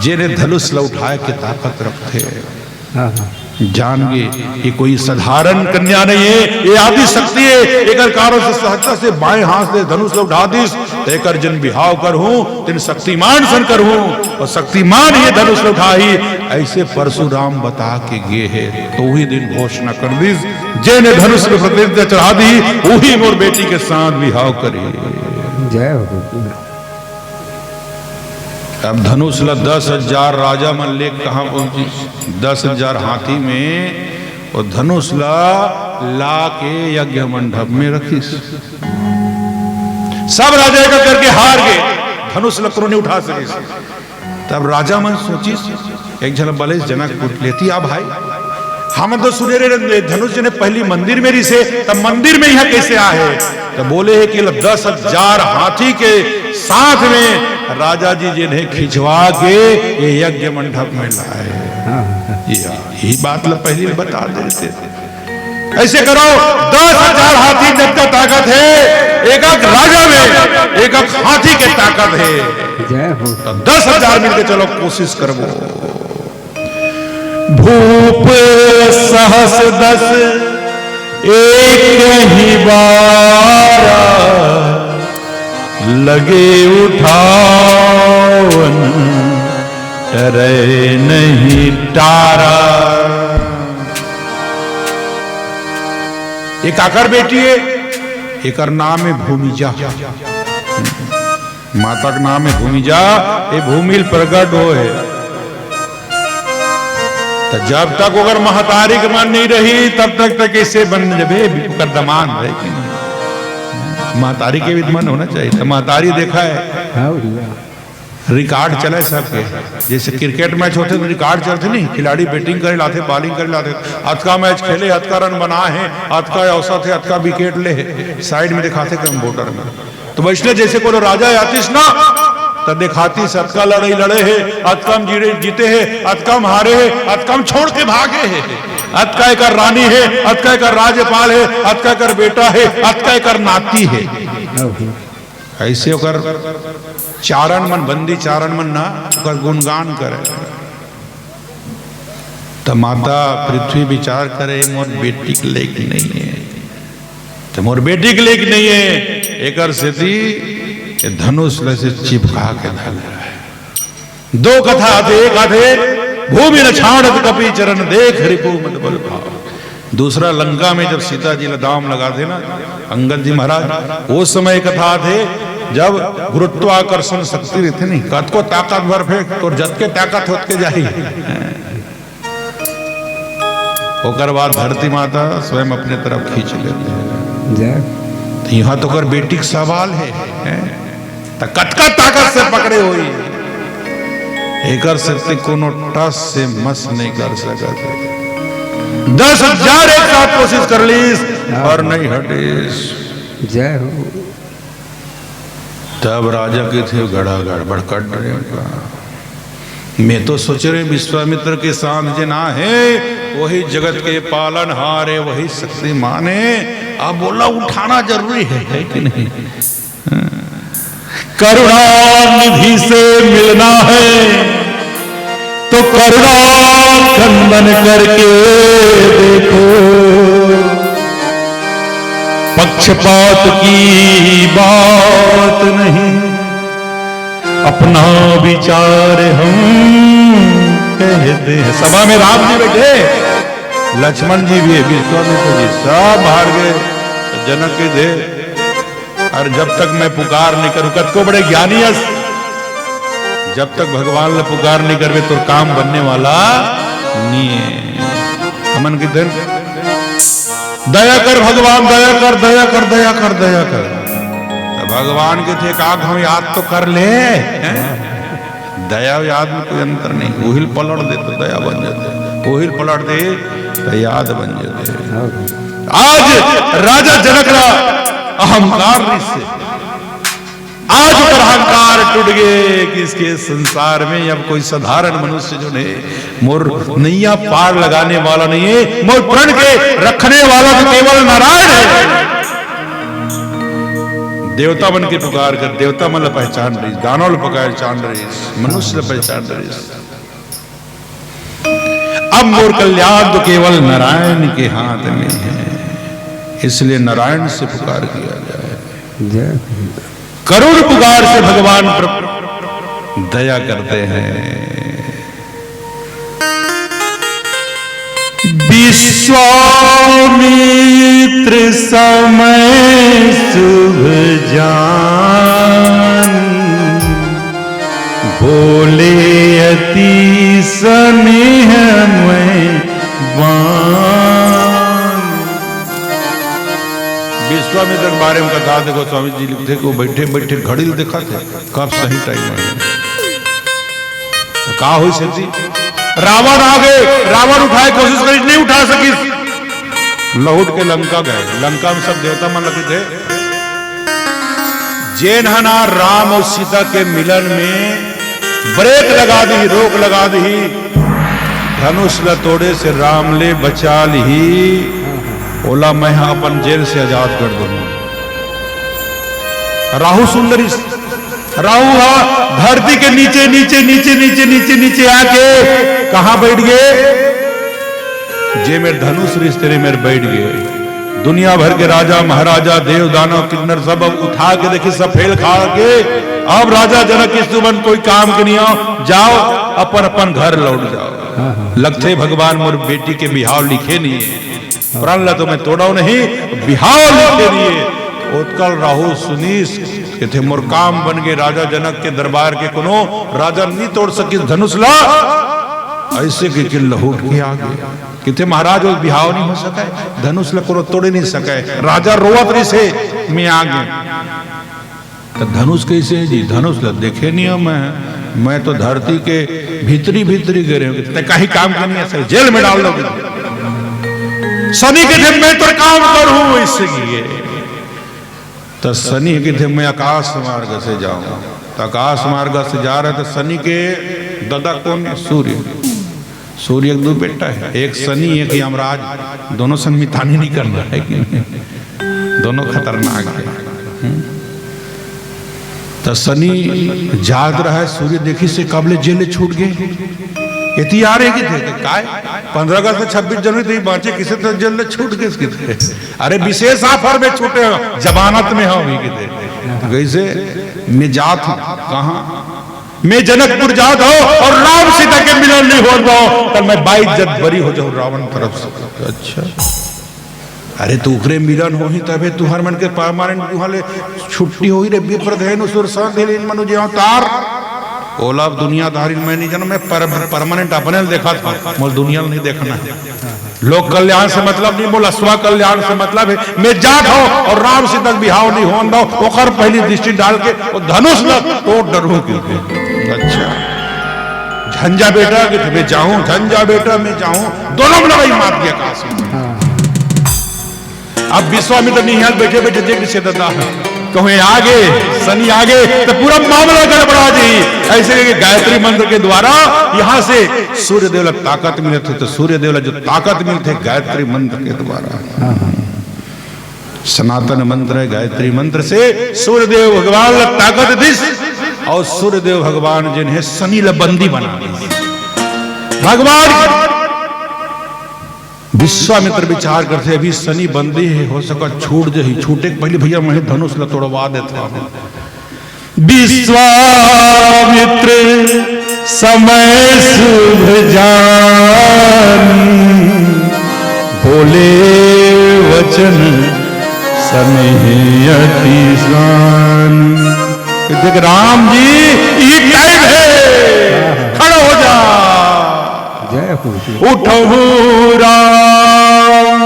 जेने धनुष ला उठाए के ताकत रखथे। हाँ, हाँ। जान गे, ये कोई साधारण कन्या नहीं है, ये आदि शक्ति है। एकर कारण से सहजता से बाएं हाथ से धनुष ल उठा दिस, त एकर जिन बिहाव करहूं, तिन शक्तिमान सन करहूं, अउ शक्तिमान ये धनुष ल उठाही, अइसे परशुराम बता के गे हे। त उही दिन घोषणा कर दिस, जेन ए धनुष ल प्रतिज्ञा चढ़ा दिही, उही मोर बेटी के साथ बिहाव करही। जय हो। अब धनुष ला दस हजार राजा मन ले कहाँ पहुंचिस? दस हजार हाथी में वो धनुष ला, ला के यज्ञ मंडप में रखिस। सब राजा एक करके हार गए, धनुष ला कोनो नहीं उठा सकिस। तब राजा मन सोचिस, एक झन बलेस जनक पूछ लेती, आ भाई, हमन तो सुने रहे धनुष जेन ए पहली मंदिर में रिसे, तब मंदिर में यहाँ कैसे आहे? तो बोले हे कि दस हजार हाथी के साथ में राजा जी जेन ए खिंचवा के ये यज्ञ मंडप में लाए। हाँ। ये, यही बात ला पहली बता देते। ऐसे करो, दस हजार हाथी जतका ताकत हे, एक एक राजा में एक एक हाथी के ताकत हे। जय हो। तो दस हजार मिलके चलो, कोशिश करबो। भूप सहस दस एक ही बारा, लगे उठावन टरै नहीं टारा। ये काकर बेटी हे? एकर नाम हे भूमिजा। माता के नाम हे भूमिजा, ये भूमि ल प्रगट होय हे। त जब तक ओकर महतारी के मन नहीं रही, तब तक, तक ऐसे बन जबे, ओकर दमान रहे कि नहीं? महतारी के भी मन होना चाहिए। त महतारी देखा हे, हाँ भैया। रिकॉर्ड चले सबके। जैसे क्रिकेट मैच होथे त रिकॉर्ड चलथे नहीं, खिलाड़ी बैटिंग करे ल आथे, बॉलिंग करे ल आथे, अतका मैच खेले, अतका रन बनाए हे, अतका औसत हे, अतका विकेट ले हे, साइड में दिखाथे कंप्यूटर में। त वइसने जैसे कोनो राजा आतिस ना, त देखातिस अतका लड़ाई लड़े हे, अतका म जीरे, जीते हे, अतका म हारे हे, अतका म छोड़ के भागे हे, अतका एकर रानी हे, अतका एकर राज्यपाल हे, अतका एकर बेटा हे, अतका एकर नाती हे। ऐसे ओकर चारण मन, बंदी चारण मन ना ओकर गुणगान करे। त माता पृथ्वी विचार करे, मोर बेटी के लेक नहीं हे, त मोर बेटी के लेक नहीं हे, एकर सेती ये धनुष ल ऐसे चिपका के धर ले। दो कथा आथे, एक आथे भूमि न छाड़त कपि चरण, देख रिपु मद बल भाव। दूसरा लंका में जब सीता जी ला दांव लगाथे ना अंगद जी महाराज, वो समय कथा आथे जब गुरुत्वाकर्षण शक्ति रहिथे नहीं, कतको ताकत भर फेंक, तोर जतके ताकत होतके जाही। ओकर बाद धरती माता स्वयं अपने तरफ खींच लेथे। जय। त यहाँ तो ओकर बेटी के सवाल हे, हैं? त कतका ताकत से पकड़े होही, एकर शक्ति कोनो टस से मस नहीं कर सकत। दस हजार एक साथ कोशिश कर लीस अउ नहीं हटिस। जय हो। तब राजा कथे, घड़ा गड़बड़ कर रहे का? मैं तो सोचे रहेंव विश्वामित्र के साथ जेन हे, वही जगत के पालनहार हे, वही शक्तिमान हे। अब ओला उठाना जरूरी हे, हे कि नहीं? करुणा निधि से मिलना है तो करुणा कंदन करके देखो, पक्षपात की बात नहीं, अपना विचार हम कहते हैं। सभा में राम जी बैठे, लक्ष्मण जी भी हे, विश्वामित्र जी, सब बाहर गए। जनक कथे, अरे जब तक मैं पुकार नहीं करूं, कतको बड़े ज्ञानी अस, जब तक भगवान ला पुकार नहीं करबे, तोर काम बनने वाला नहीं हे। हमन कथे, दया कर भगवान, दया कर, दया कर, दया कर, दया कर। त भगवान कथे, एक आध हम याद तो कर ले, हैं? दया याद में कोई अंतर नहीं, ओहिल पलट दे त दया बन जाथे, ओहिल पलट दे त याद बन जाथे। आज राजा जनक ला अहंकार रिहिसे, आज ओकर अहंकार टूट गे कि इसके संसार में अब कोई साधारण मनुष्य जो नहीं, मोर नैया पार लगाने वाला नहीं हे, मोर प्रण के रखने वाला तो केवल नारायण हे। देवता मन के पुकार कर, देवता मन ला पहचान रहिस, दानव ला पहचान रहिस, मनुष्य ला पहचान रहिस। अब मोर कल्याण तो केवल नारायण के हाथ में है, इसलिए नारायण से पुकार किया जाए। जय। करुण पुकार से भगवान प्र-, दया करते हैं। विश्वामित्र समय शुभ जान, बोले अति स्नेहमय बान। विश्वामित्र के बारे में कथा देखो, स्वामी जी लिखते कि वो बैठे बैठे घड़ी ल देखत हे, कब सही टाइम है। तो का होइस हे जी? रावण आ गए, रावण उठाए कोशिश करिस, नहीं उठा सकिस। लहुट के लंका गए। लंका में सब देवता मन लगे थे। जेन ह ना राम अउ सीता के मिलन में ब्रेक लगा दी, रोक लगा दी, धनुष ल तोड़े से राम ले बचा लिही, ओला मैं ह अपन जेल से आजाद कर दूंगा। राहु सुन डरिस। राहु ह धरती के नीचे, नीचे, नीचे, नीचे, नीचे, नीचे आके कहाँ बैठ गए? जे मेर धनुष रिहिस तेरे मेर बैठ गए। दुनिया भर के राजा महाराजा, देव दानव किन्नर सब अब उठा के देखिस, सब फेल खा के। अब राजा जनक किस तुमन कोई काम के नहीं हो, जाओ अपन अपन घर लौट जाओ। हाँ, हाँ। लगथे भगवान मोर बेटी के बिहाव लिखे नहीं है। प्रण ला तो मैं तोड़व नहीं, बिहाव लिखे नहीं है। ओतका ल राहु सुनिस, कथे मोर काम बन गे, राजा जनक के दरबार के कोनो राजा नहीं तोड़ सकिस धनुष ला। ऐसे कहिके लहुट के आ गे। कथे महाराज, वो बिहाव नहीं हो सके, धनुष ला कोनो तोड़े नहीं सके। राजा रोवत रिहिसे, मैं आ गे। तो धनुष कैसे है जी? धनुष ला देखे नहीं हो मैं, मैं तो धरती के भीतरी भीतरी गे रहेंव। ते कहीं काम के नहीं है, जेल में डाल दोगे। शनि कथे मैं तो काम करूं, ऐसे किए। तो शनि कथे मैं आकाश मार्ग से जाऊं। तो आकाश मार्ग से जा रहे तो शनि के ददा कौन है? सूर्य। सूर्य के दो बेटा है, एक शनि, एक यमराज। दोनों संग मितानी नहीं करना है कि नहीं? दोनों खतरनाक है। हम्म। तो शनि जात रहा है, सूर्य देखिस से कब ले जेल ले छूट गए। एती आ रहे कि थे, काय? पन्द्रह अगस्त से छब्बीस जनवरी तो ये बांचे, किसे तो जेल ले छूट गए इसके थे। अरे विशेष ऑफर में छूटे हो, जमानत में हो अभी के थे। तो कैसे? मैं जात हूँ। कहाँ? मैं जनकपुर जात हूँ और राम सीता के मिलन नहीं होत हे, तब मैं बाइज्जत बरी हो जाऊँ रावण तरफ से। अच्छा, अरे तो ओकरे मिलन होही तभे तुहर मन के परमानेंट उहाँ ले छुट्टी होही रे विप्रधेनु सुरसेन इन मनु जे अवतार। ओला अब दुनियादारी मैं नहीं जानव, मैं पर-, परमानेंट अपने ल देखत हूँ, मोला दुनिया ल नहीं देखना है। लोक कल्याण से मतलब नहीं, मोला स्व कल्याण से मतलब है। मैं जात हूँ और राम सीता के बिहाव नहीं होन दव, ओकर पहली दृष्टि डाल के वो धनुष ल तोड़ डरूँ के। अच्छा, झंझा बेटा कि मैं जाऊँ, झंझा बेटा मैं जाऊँ, दोनों में लड़ाई मार दिया काशी में। हाँ। अब विश्वामित्र निहाल बैठे बैठे देख से दादा, कहूँ आ गे, शनि आ गे, तो पूरा मामला गड़बड़ा जाही। ऐसे करके गायत्री मंत्र के द्वारा यहाँ से सूर्य देव ला ताकत मिलथे, तो सूर्य देव ला जो ताकत मिलथे गायत्री मंत्र के द्वारा। हाँ, हाँ। सनातन मंत्र है, गायत्री मंत्र से सूर्य देव भगवान ला ताकत दिस और सूर्य देव भगवान जिन्हें शनि ला बंदी बना दिस। भगवान विश्वामित्र विचार करथे, अभी शनि बंदी है, हो सका छूट जाही, छूटे के पहले भैया मैं धनुष ला तोड़वा देथंव। विश्वामित्र समय शुभ जानी, बोले वचन सनेह अति सानी। देख राम जी, ये टाइम है, खड़ा हो जा। जय हो। उठहु राम,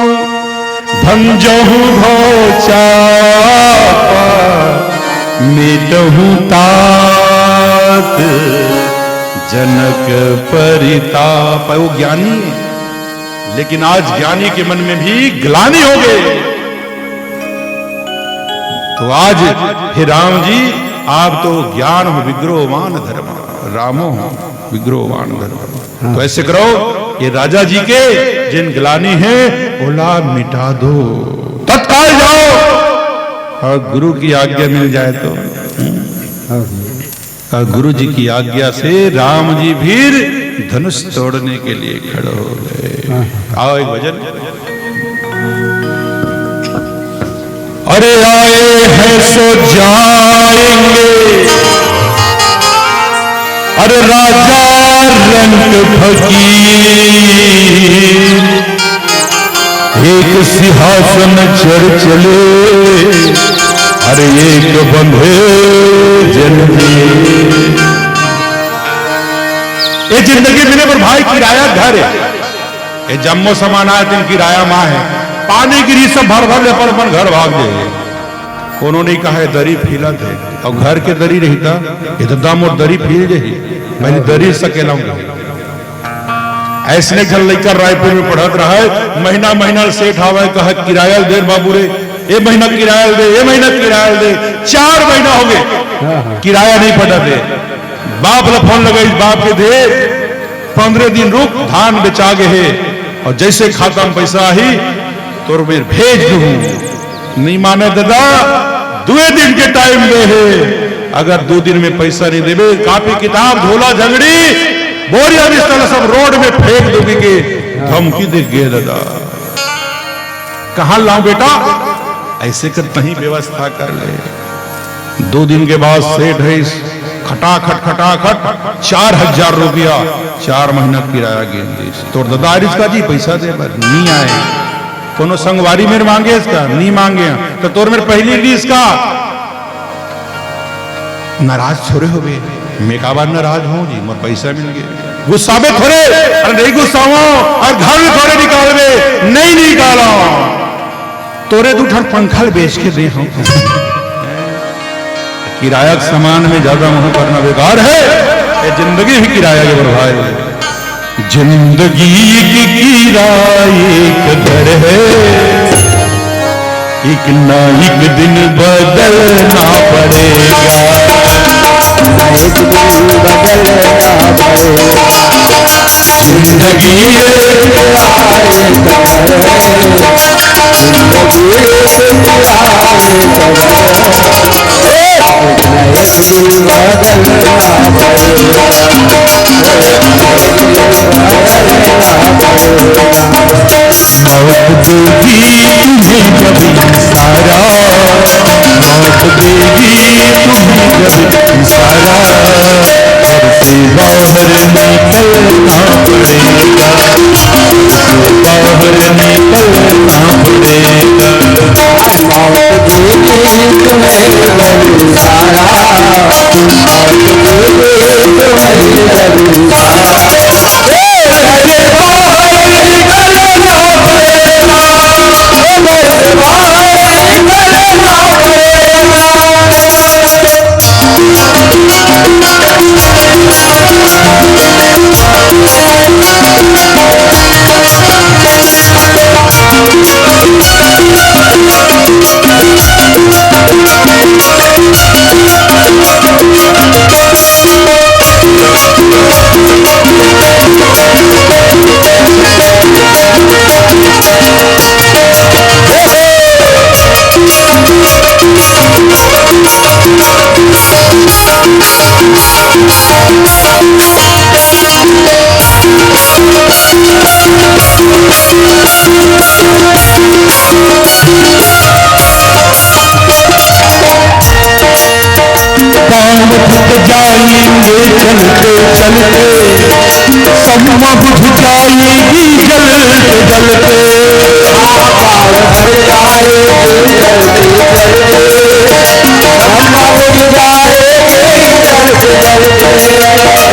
भंजहु भव चापा, मेटहु तात जनक परिताप। वो ज्ञानी है, लेकिन आज ज्ञानी के मन में भी ग्लानि हो गई। तो आज हे राम जी, आप तो ज्ञान हो विग्रहवान धर्म, रामो हो विग्रहवान धर्म। हाँ। तो ऐसे करो, ये राजा जी के जिन ग्लानि है, ओला मिटा दो, तत्काल जाओ, और गुरु की आज्ञा मिल जाए तो। हाँ। और गुरु जी की आज्ञा से राम जी फिर धनुष तोड़ने के लिए खड़े हो गए। आओ एक भजन। अरे आए हैं सो जाएंगे, अरे राजा रंक फकीर, एक सिंहासन चढ़ चले, अरे एक बंधे जंजीर। ये जिंदगी मिले पर भाई किराया घर है, ये जम्मो सामान आए तेन किराया माँ है, पानी गिरी सब भर भर ले अपन अपन घर भाग जाइए। कोनो नहीं कहा है दरी फीलत है, और घर के दरी रहता, ये तो दम और दरी फील जाही, पहले दरी सकेला हूँ। ऐसने घर लइका रायपुर में पढ़त रहा है, महीना महीना सेठ आवे, कहे, "किराया दे बाबू रे, ए महीना किराया दे, ए महीना किराया दे।" चार महीना हो गए, किराया नहीं पटा दे। बाप ला फोन लगाइस, बाप कथे, "पंद्रह दिन रुक, धान बेचा गे हे, और जैसे खाता में पैसा आही, तोर मेर भेज दूँ।" नहीं माने दादा, दुए दिन के टाइम दे हे, अगर दो दिन में पैसा नहीं देबे, कापी किताब, झोला झंगड़ी, बोरिया बिस्तर सब रोड में फेंक दूंगी के धमकी दे गे दादा। कहाँ लाऊं बेटा, ऐसे कर कहीं व्यवस्था कर ले। दो दिन के बाद सेठ है इस खटाखट खटाखट चार हजार रुपया चार महीना किराया गेन दिस। तोर दादा आरिस का जी पैसा दे बर नहीं आए। कोनो संगवारी मेर मांगे इसका? नहीं मांगे। तो तोर मेर पहली ली इसका नाराज थोड़े होबे। मैं काबर नाराज हूँ जी, मोर पैसा मिल गए। गुस्साबे थोड़े, अरे नहीं गुस्सावा, और घर में थोड़े निकालबे, नहीं निकाला। तोरे दू ठन पंखा ल बेच के दे हूँ। किराया के सामान में ज्यादा मोह करना बेकार है। ये जिंदगी ही किराया के बरभाए। जिंदगी एक किराए का घर है, एक ना एक दिन बदलना पड़ेगा। एक दिन बदलना पड़ेगा। जिंदगी एक किराए का घर है, जिंदगी एक किराए का घर है। मौत देगी तुम्हें जब इशारा, मौत देगी तुम्हें जब इशारा, घर से बाहर निकलना पड़ेगा, घर से बाहर निकलना पड़ेगा। मौत देगी तुम्हें जब इशारा, पाँव थक जाएंगे चलते चलते, सम्मा बुझ जाएगी जलते जलते। पाँव थक जाएंगे चलते चलते, सम्मा बुझ जाएगी जलते जलते।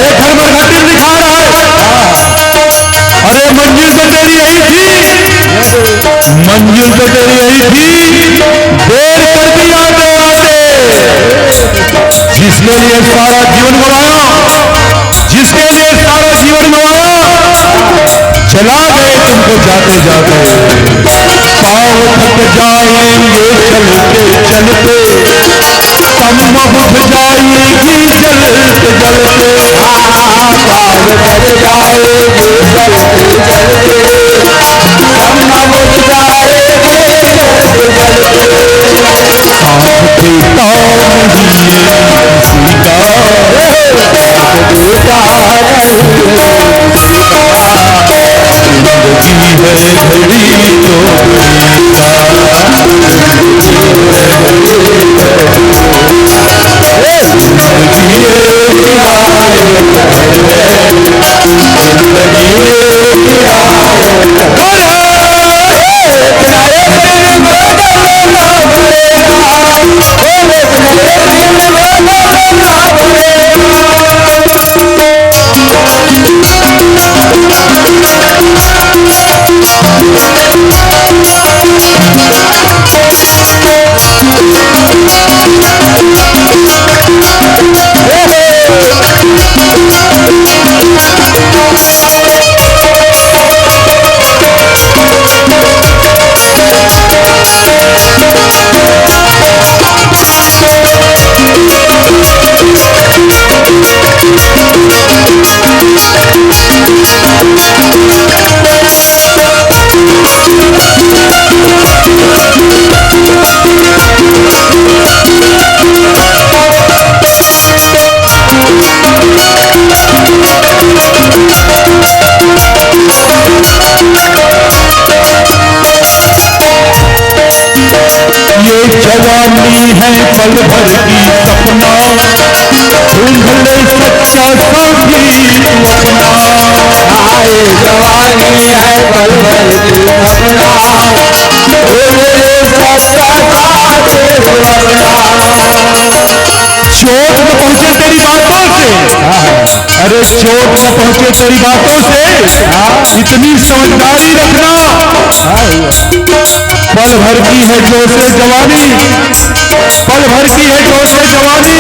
एक घर में घंटी दिखा रहा है। अरे मंजिल तो तेरी यही थी, मंजिल तो तेरी यही थी, देर कर दी आते आते। जिसके लिए सारा जीवन गवाया, जिसके लिए सारा जीवन गवाया, चला गए तुमको जाते जाते। पाँव थक जाएंगे चलते चलते, सम्मा बुझ जाएगी जलते जलते। पाँव थक जाएंगे चलते चलते, सम्मा बुझ जाएगी जलते जलते। साथ देता नहीं किसी का, सच्चा साथी तू अपना, आए जवानी है पल भर की सपना, बोले सच्चा साथी तू अपना। चोट न पहुंचे तेरी बातों से, अरे चोट न पहुंचे तेरी बातों से, इतनी समझदारी रखना। पल भर की है जोशे जवानी, पल भर की है जोशे जवानी,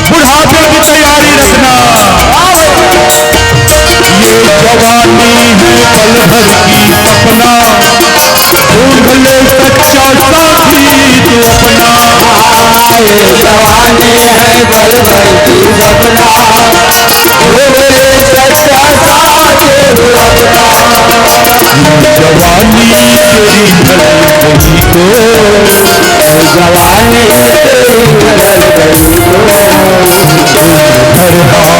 बुढ़ापे की तैयारी रखना। ये जवानी है पल भर की सपना, ढूंढ ले सच्चा साथी तू अपना। ये जवानी है पल भर की सपना, ढूंढ ले सच्चा साथी तू अपना। जवानी तेरी ढल गई तो, जवानी तेरी ढल गई तो, हर हाथ मलना पड़ेगा।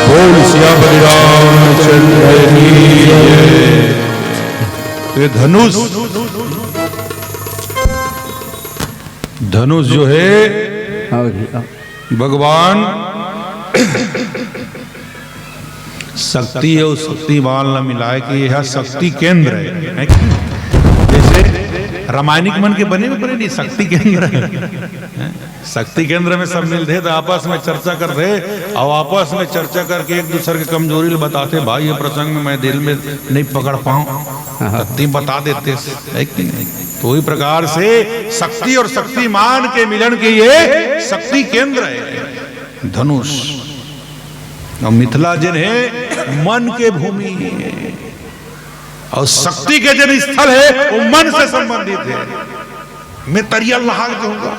बोल सिया बलि रामचंद्र की जय। ये धनुष, धनुष जो है, हाँ जी, हाँ। भगवान शक्ति अउ शक्तिमान ला मिलाय के यह शक्ति केंद्र है, है कि नहीं? जैसे रामायणिक मन के बने में बने नहीं, शक्ति केंद्र है, हैं? शक्ति केंद्र में सब मिलथे त आपस में चर्चा करथे, अउ आपस में चर्चा करके एक दूसर के कमजोरी ल बताथे, भाई ये प्रसंग में मैं दिल में नहीं पकड़ पाऊं, त तैं बता देते, है कि नहीं? तो वही प्रकार से शक्ति और शक्तिमान के मिलन के ये शक्ति केंद्र है धनुष। अउ मिथिला जेन हे मन के भूमि हे, अउ शक्ति के जेन स्थल हे वो मन से संबंधित हे। मैं तरिया ल नहाक जाहूंगा,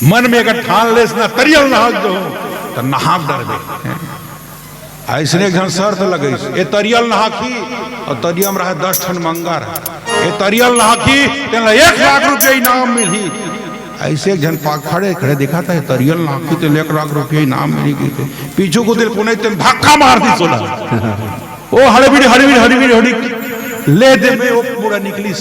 मन में अगर ठान लेस ना तरिया ल नहाक जाहूं, त नहाक डरबे। अइसने एक झन शर्त लगइस, ए तरिया ल नहाकही, अउ तरिया में रहय दस ठन मंगर, ए तरिया ल नहाकही, तेन ला एक लाख रुपया इनाम मिलही। अइसे एक झन पाक खड़े खड़े देखत हे, तरिया ल नहाकही, तेन ला एक लाख रुपया इनाम मिलही कहिथे। पीछू कोती ले कोनो तेन धक्का मार दिस ओला। ओ हड़बीड़ी, हड़बीड़ी, हड़बीड़ी, हड़बीड़ी, ले दे में ओ पूरा निकलिस।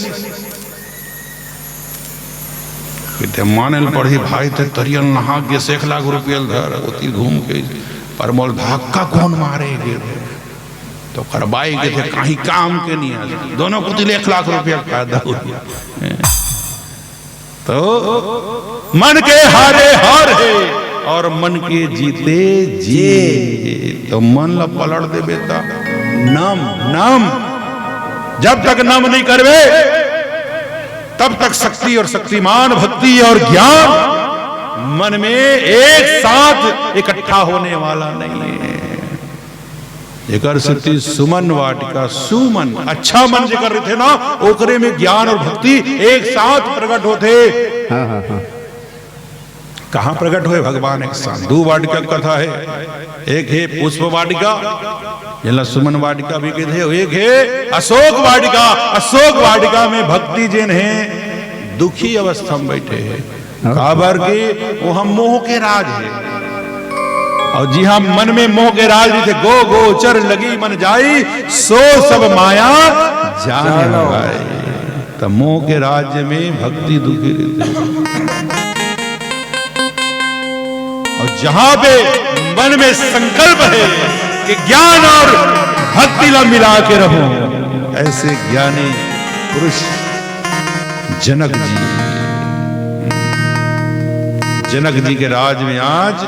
कहिथे, माने ल पड़ही भाई, तें तरिया ल नहाके एक लाख रुपया ल धर, ओती घूम के, पर मोला धक्का कोन मारे गे? त ओकर बाई कहिथे, कहीं काम के नहीं हे, दोनों कोती ले एक लाख रुपया के फायदा होही। तो मन के हारे हार हे अउ मन के जीते जीत। त मन ला पलट देबे त नम, नम, जब तक नम नहीं करबे, तब तक शक्ति अउ शक्तिमान, भक्ति अउ ज्ञान मन में एक साथ इकट्ठा होने वाला नहीं हे। एकर सेती सुमन वाटिका, सुमन, अच्छा मन जेकर रहिथे ना, ओकरे में ज्ञान अउ भक्ति एक साथ प्रकट होथे। हाँ, हाँ, हाँ। कहाँ प्रकट होय भगवान एक साथ? दू वाटिका के कथा हे, एक हे पुष्प वाटिका, जेला सुमन वाटिका भी कहिथे, एक हे अशोक वाटिका। अशोक वाटिका में भक्ति जेन हे, दुखी अवस्था में बइठे हे, हाँ। काबर कि वो हम मोह के राज हे। अउ जिहां मन में मोह के राज रहिथे, गो गोचर लगी मन जाई, सो सब माया जान जानो। भाई। त मोह के राज्य में भक्ति दुखी रहिथे। अउ जहां पे मन में संकल्प हे कि ज्ञान अउ भक्ति ला मिला के रहूं, ऐसे ज्ञानी पुरुष जनक जी, जनक जी के राज में आज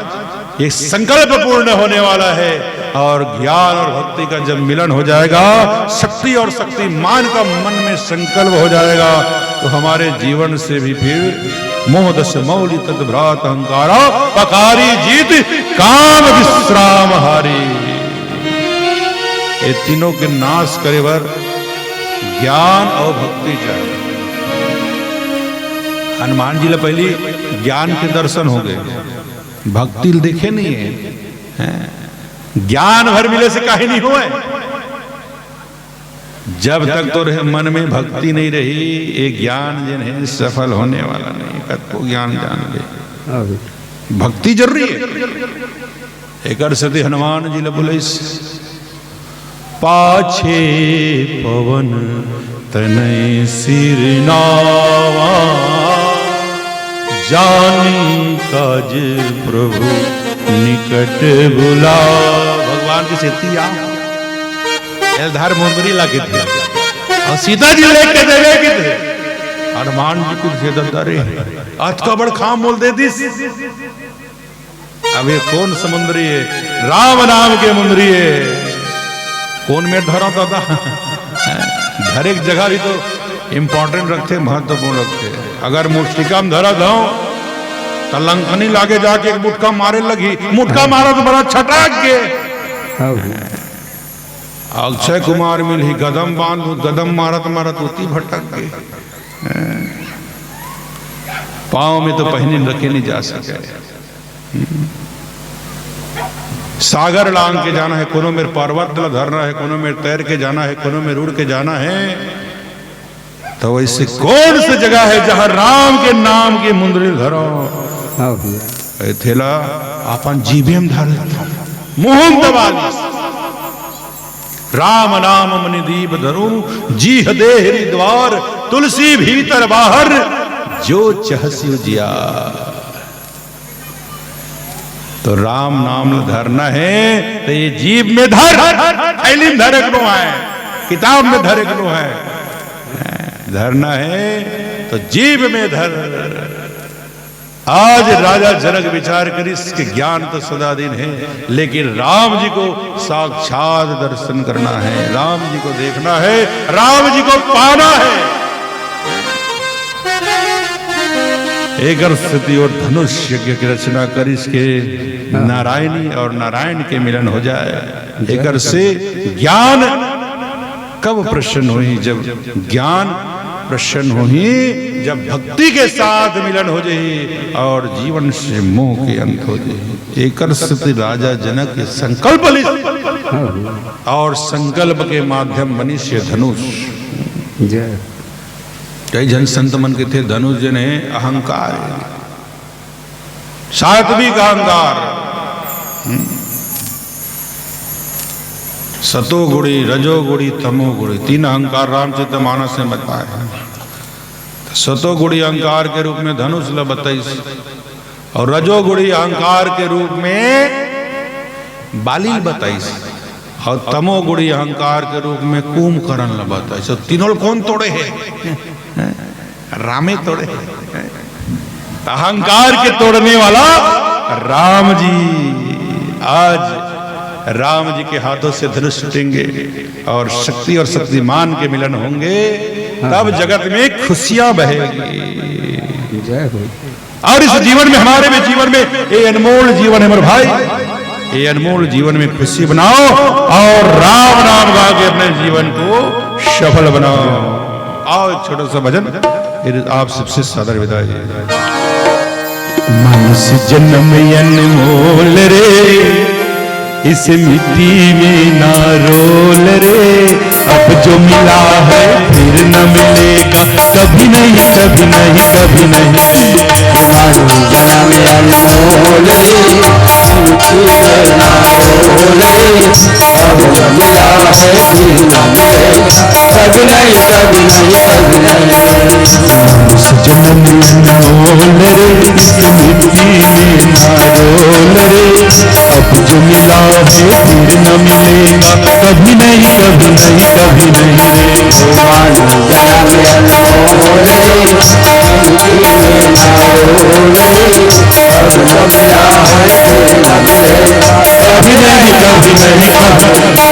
ये संकल्प पूर्ण होने वाला हे अउ ज्ञान अउ भक्ति का जब मिलन हो जाएगा, शक्ति अउ शक्तिमान का मन में संकल्प हो जाएगा, तो हमारे जीवन से भी फिर मोह दस मौलि तद्भ्रात अहंकारा, पखारी जीत काम विश्राम हारी। ये तीनों के नाश करे बर ज्ञान अउ भक्ति चाहिए। हनुमान जी ला पहिली ज्ञान के दर्शन हो गे, भक्ति ल देखे नहीं है, हैं? ज्ञान भर मिले से काहे नहीं होय। जब तक तोरे मन में भक्ति नहीं रही, ये ज्ञान जेन हे सफल होने वाला नहीं। कतको ज्ञान जान ले, हाँ भैया। भक्ति जरूरी है। एकर सेती हनुमान जी ल बोलिस, पाछे पवन तनय सिरनावा, जानी काज प्रभु निकट बुलावा। भगवान के सेती आ, एल धर मुंदरी ला किथे, अउ सीता जी लेके देवे किथे। हनुमान जी के सेती, अरे, अतका बड़ काम मोल दे दिस। अब ये कोन समुंदरी है? राम नाम के मुंदरी है। कोन में धरा दादा? धरे के जगह भी तो important रखथे, महत्वपूर्ण रखथे। अगर मुस्टिका में धरत हव, त लंकनी लागे जाके एक मुटका मारे लगही। मुटका मारत बरा छटक गे। हाँ। अक्षय कुमार मिलही, गदम बांध, गदम मारत मारत ओती भटक गे। पाँव में तो पहिली रखे नहीं जा सके। सागर लांघ के जाना है, कोनो मेर पर्वत ला धरना है, कोनो मेर तैर के जाना है, कोनो मेर उड़ के जाना है। तो वैसे कौन सी जगह है जहाँ राम के नाम की मुंदरी धरो? हाँ भैया। ए थेला अपन जीभे में धर लेता हूँ, मुंह में दबा ली। राम नाम मनि दीप धरू, जीह देहि द्वार, तुलसी भीतर बाहर, जो चहस्यु जियार। तो राम नाम ल धरना है, तो ये जीभ में धर, थैली में धरे के नो है, किताब में धरे के नो है, धरना है तो जीभ में धर। आज राजा जनक विचार करिस कि ज्ञान तो सदा दिन है, लेकिन राम जी को साक्षात दर्शन करना है, राम जी को देखना है, राम जी को पाना है। एकर सेती ओ धनुष यज्ञ की रचना करिस के नारायणी और नारायण के मिलन हो जाए। एकर से ज्ञान कब प्रसन्न होही? जब ज्ञान प्रसन्न होही, जब भक्ति के साथ मिलन हो जाही और जीवन से मोह के अंत हो जाही। एकर सेती राजा जनक के संकल्प लिस और संकल्प के माध्यम बनिस ये धनुष। जय। कई झन संत मन कथे धनुष जेन हे अहंकार हे, सात्विक अहंकार। हम्म। सतोगुणी, रजोगुणी, तमोगुणी, तीन अहंकार रामचरित मानस में बताए हे। तो सतोगुणी अहंकार के रूप में धनुष ल बताइस और रजोगुणी अहंकार के रूप में बाली ल बताइस और तमोगुणी अहंकार के रूप में कुंभकर्ण ल बताइस। तो तीनों ल कोन तोड़े हे? रामे तोड़े। अहंकार के तोड़ने वाला राम जी। आज राम जी के हाथों से धनुष छूटेंगे और शक्ति और शक्तिमान के मिलन होंगे, तब जगत में खुशियां बहेगी। जय हो। और इस जीवन में, हमारे भी जीवन में ये अनमोल जीवन है मेरे भाई, ये अनमोल जीवन में खुशी बनाओ और राम नाम गा के अपने जीवन को सफल बनाओ। आओ, एक छोटा सा भजन, फिर आप सबसे सादर विदाई। मनुष्य जन्म अनमोल रे, इसे मिट्टी में ना रोल रे। अब जो मिला है फिर न मिलेगा, कभी नहीं, कभी नहीं, कभी नहीं। मनुष्य जन्म अनमोल रे, अब जो मिला है फिर न मिलेगा, कभी नहीं, कभी नहीं, कभी नहीं। मनुष्य जन्म अनमोल रे, इस मिट्टी में ना रोल रे। अब जो मिला है फिर न मिलेगा, कभी नहीं, कभी नहीं, कभी नहीं रे। कभी नहीं, कभी नहीं, कभी नहीं।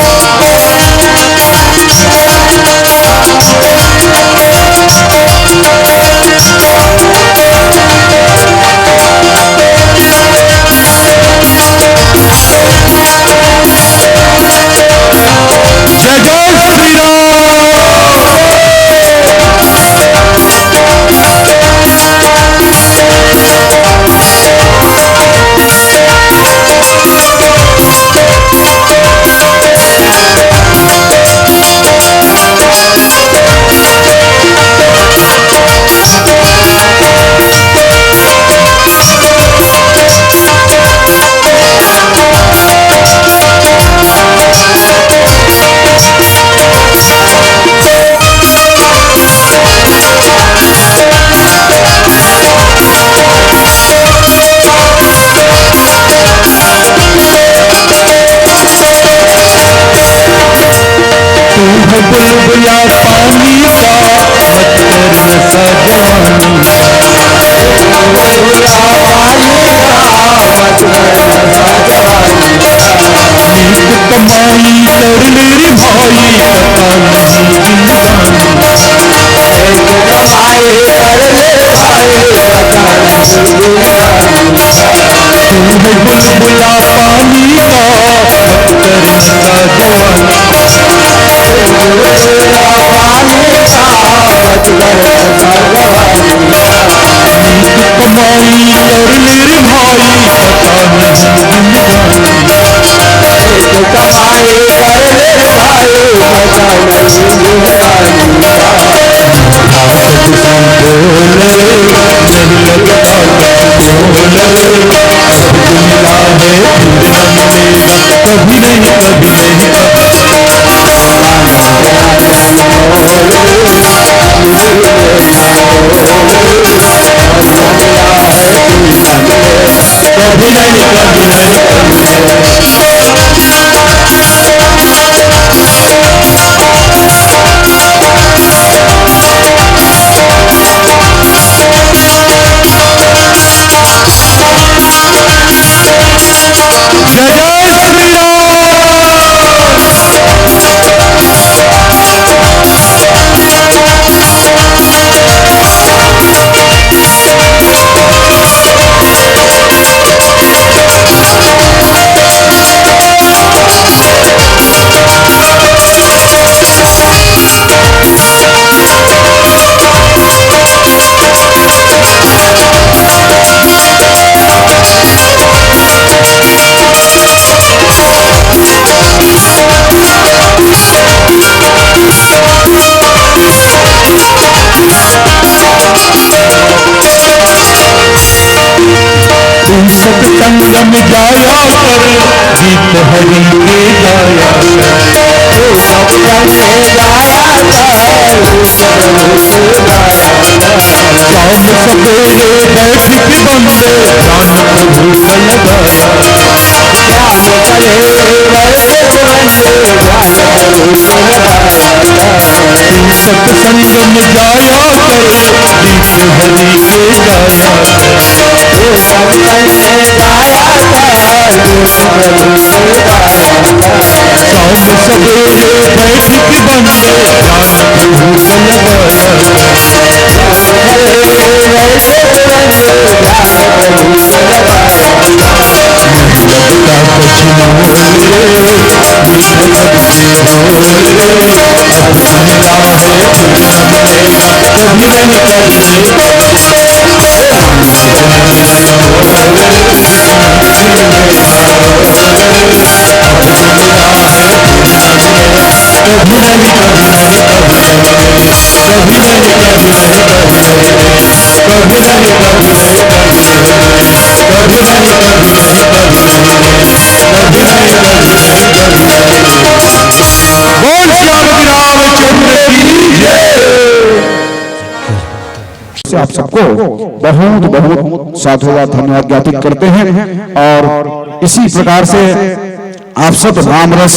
कमाई कर ले रे भाई, पता नहीं जिंदगानी। कमाई कर ले भाई, पता नहीं जिंदगानी। तू है बुलबुला पानी का, मत कर इसका जुआनी। बुलबुला पानी का, मत कर इसका जुआनी। कमाई कर ले रे भाई, पता नहीं जिंदगानी। कमाई कर ले भाई, पता नहीं जिंदगानी। कभी नहीं, कभी नहीं, कभी नहीं। कभी नहीं, कभी नहीं, कभी नहीं। जय जय श्री राम। तू सत्संग में जाया कर, गीत हरि के गाया कर। तू सत्संग में जाया कर, शाम सवेरे बैठ के बंदे, ध्यान प्रभु का लगाया। शाम सवेरे बैठ के बंदे, ध्यान प्रभु का लगाया। तू सत्संग में जाया कर, गीत हरि के गाया कर। तू सत्संग में जाया कर, गीत हरि के गाया कर। शाम सवेरे बैठ के बंदे, ध्यान प्रभु का लगाया। बोल श्री रामचंद्र की जय। से आप सबको बहुत बहुत साधुवाद, धन्यवाद ज्ञापित करते हैं। और इसी प्रकार से आप सब रामरस